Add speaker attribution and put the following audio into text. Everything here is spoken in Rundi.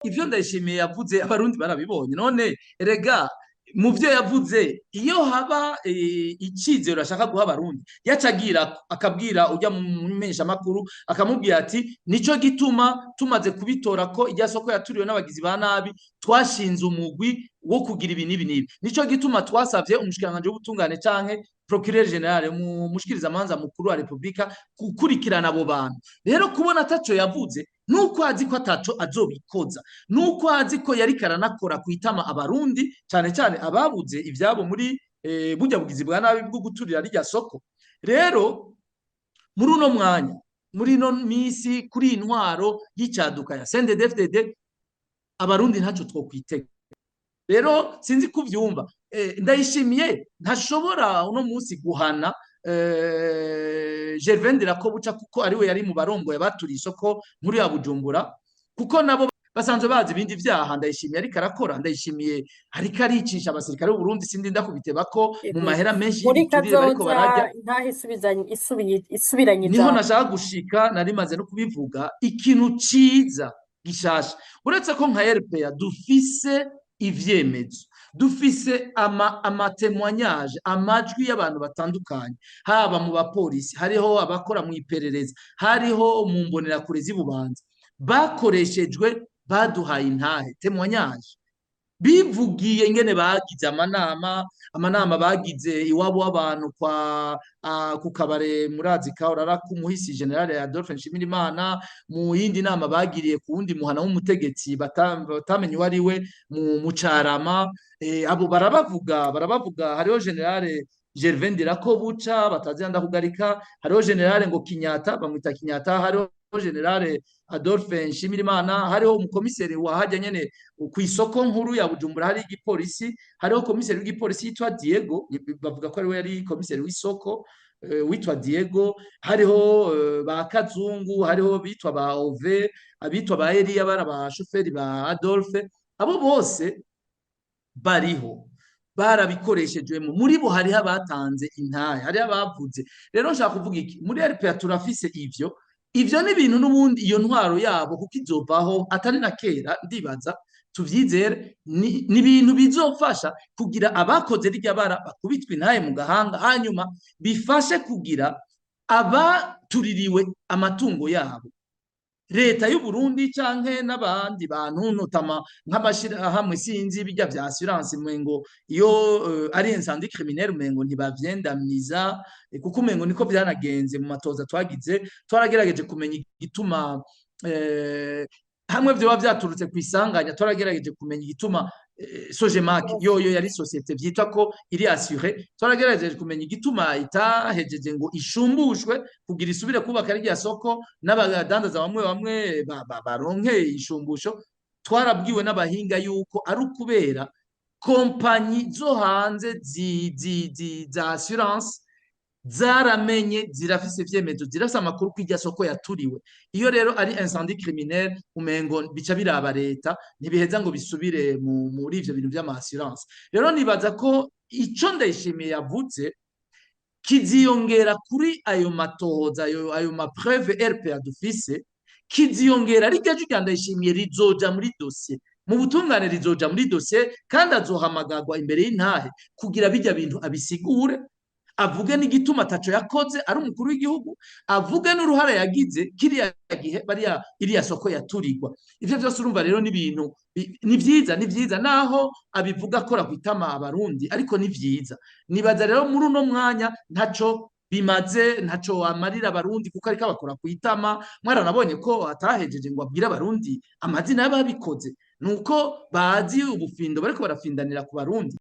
Speaker 1: Ivyo Ndayishimiye yavuze, Abarundi barabibonye. None erega mu byo yavuze, iyo haba icizero ashaka guha Abarundi, yacagira akabwira ujya mu menyeshamakuru, akamubwira ati: "Nico gituma tumaze kubitora ko irya soko yaturiwe n'abagizi ba nabi, twashinze umugwi wo kugira ibi n'ibi n'ibi. Nico gituma twasavye umushikiranganji w'ubutungane canke procureur général, mu mushikirizamanza mukuru wa Republika, gukurikirana abo bantu." Rero kubona ataco yavuze, nuko azi ko ataco azobikoza, nuko azi ko yariko aranakora kwitama Abarundi, cane cane ababuze ivyabo muri burya bugizi bwa nabi bwo guturira rirya soko. Rero muri uno mwanya, muri ino misi, kuri iyi ntwaro y'icaduka ya CNDD-FDD, Abarundi ntaco twokwitega. Rero sinzi kuvyumva, Ndayishimiye ntashobora uno munsi guhana Gervais Ndirakobuca, kuko ariwe yari mu barongoye abaturiye isoko nkuru ya Bujumbura, kuko nabo basanzwe bazi ibindi vyaha Ndayishimiye ariko arakora. Ndayishimiye ariko aricisha abasirikare b'u Burundi, sindi ndakubiteba ko mu mahera menshi
Speaker 2: muri
Speaker 1: y'ibiturire bariko
Speaker 2: kazoza
Speaker 1: bararya.
Speaker 2: Intahe isubizanye isubiranye
Speaker 1: Niho
Speaker 2: ijambo.
Speaker 1: nashaka gushika, nari maze no kubivuga. Ikintu ciza gishasha, uretse ko nka RPA dufise ivyemezo, dufise ama témoignages, amajwi y'abantu batandukanye, haba mu bapolisi, hariho abakora mu iperereza, hariho mu mbonerakure z'Ibubanza bakoreshejwe, baduhaye intahe, témoignage, bivugiye ingene bagize amanama bagize iwabo w'abantu kwa ku kabare murazi kahora k'umuhisi Général Adolphe Nshimirimana, mu yindi nama bagiriye ku wundi muhana w'umutegetsi batamenye uwo ari we mu Carama. Abo barabavuga. Hariho Général Gervais Ndirakobuca batazi ndakugarika, hariho Général ngo Kinyata, bamwita Kinyata, hariho Général Adolphe Nshimirimana, hariho umukomiseri wahajya nyene ku isoko nkuru ya Bujumbura, hari igipolisi, hariho komiseri w'igipolisi yitwa Diego, bavuga ko ariwe yari komiseri w'isoko, witwa Diego, hariho ba Kazungu, hariho bitwa ba Ove, abitwa ba Eliya, bari abashoferi ba Adolphe. Abo bose bariho barabikoreshejwemo. Muri bo hariho abatanze intahe, hariho abavuze. Rero nshaka kuvuga iki? Muri RPA turafise ivyo. Ivyo ni ibintu n'ubundi iyo ntwaro yabo, kuko izovaho atari na kera, ndibaza tuvyizere, ni ibintu bizofasha kugira abakoze rirya bara bakubitwe intahe mu gahanga, hanyuma bifashe kugira abatuririwe amatungo yabo, leta y'u Burundi canke n'abandi bantu, notamment nk'amashirahamwe, sinzi bijya vya assurance, umengo iyo ari incendie criminel umengo ntibavyendamniza, kuko umengo niko vyanagenze mu matoza twagize. Twaragerageje kumenya igituma, hamwe vyoba vyaturutse kw'isanganya, twaragerageje kumenya igituma Sojemak yoyo yari société vyitwa ko iri assurée, twaragerageje kumenya igituma itahejeje ngo ishumbushwe kugira isubire kubaka rirya soko, n'abadandaza bamwe bamwe baronke ishumbusho. Twarabwiwe n'abahinga yuko ari ukubera kompanyi zo hanze za assurance zaramenye, zirafise ivyemezo, zirafise amakuru ko irya soko yaturiwe. Iyo rero ari incendie criminel, umengo bica biraba leta, ntibiheza ngo bisubire muri ivyo bintu vy'ama assurance. Rero nibaza ko ico Ndayishimiye yavuze kiziyongera kuri ayo matohoza, ayo ma preuves RPA dufise, kiziyongera. Rirya jwi rya Ndayishimiye rizoja muri dossier mu butungane, rizoja muri dossier, kandi azohamagarwa imbere y'intahe kugira bijya bintu abisigure, avuge n'igituma ataco yakoze ari umukuru w'igihugu, avuge n'uruhara yagize kiriya gihe bariya iriya soko yaturirwa. Ivyo vyose urumva rero ni ibintu ni vyiza, ni vyiza naho abivuga akora kwitama Abarundi, ariko ni vyiza. Nibaza rero muri uno mwanya ntaco bimaze, ntaco amarira Abarundi, kuko ariko abakora kwitama. Mwaranabonye ko atahejeje ngo abwire Abarundi amazina y'ababikoze, nuko bazi ubufindo bariko barafindanira ku Barundi.